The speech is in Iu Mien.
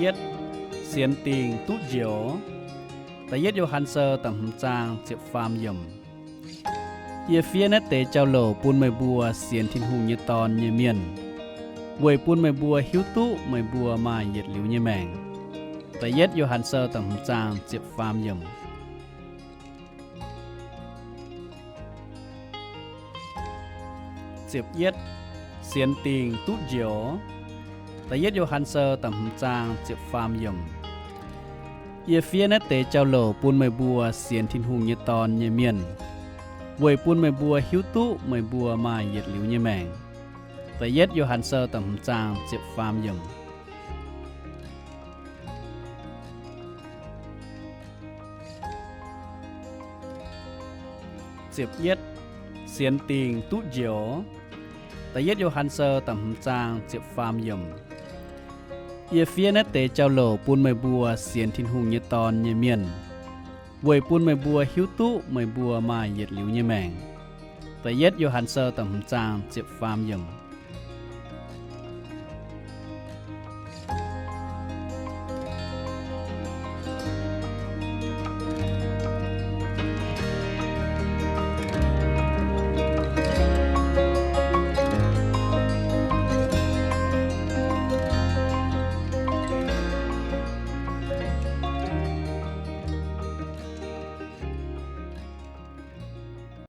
Yietv, sienx dingc duqv njoux. Da'yietv Yo^han Sou da'hmz zaang ziepc faam yiemc. Yie fiev naaiv deix jauv-louc bun meih mbuo sienx Tin-Hungh nyei Dorn nyei mienh, weic bun meih mbuo hiuv duqv meih mbuo maaih yietc liuz nyei maengc. Da'yietv Yo^han Sou da'hmz zaang ziepc faam yiemc. Ziepc yietv, sienx dingc duqv njoux. Da'yietv Yo^han Sou da'hmz zaang ziepc faam yiemc. Yie fiev naaiv deix jauv-louc bun meih mbuo sienx Tin-Hungh nyei Dorn nyei mienh, weic bun meih mbuo hiuv duqv meih mbuo maaih yietc liuz nyei maengc. Da'yietv Yo^han Sou da'hmz zaang ziepc faam yiemc. Ziepc yietv, sienx dingc duqv njoux. Da'yietv Yo^han Sou da'hmz zaang ziepc faam yiemc. Yie fiev naaiv deix jauv-louc bun meih mbuo sienx Tin-Hungh nyei Dorn nyei mienh, weic bun meih mbuo hiuv duqv meih mbuo maaih yietc liuz nyei maengc. Da'yietv Yo^han Sou da'hmz zaang ziepc faam yiemc.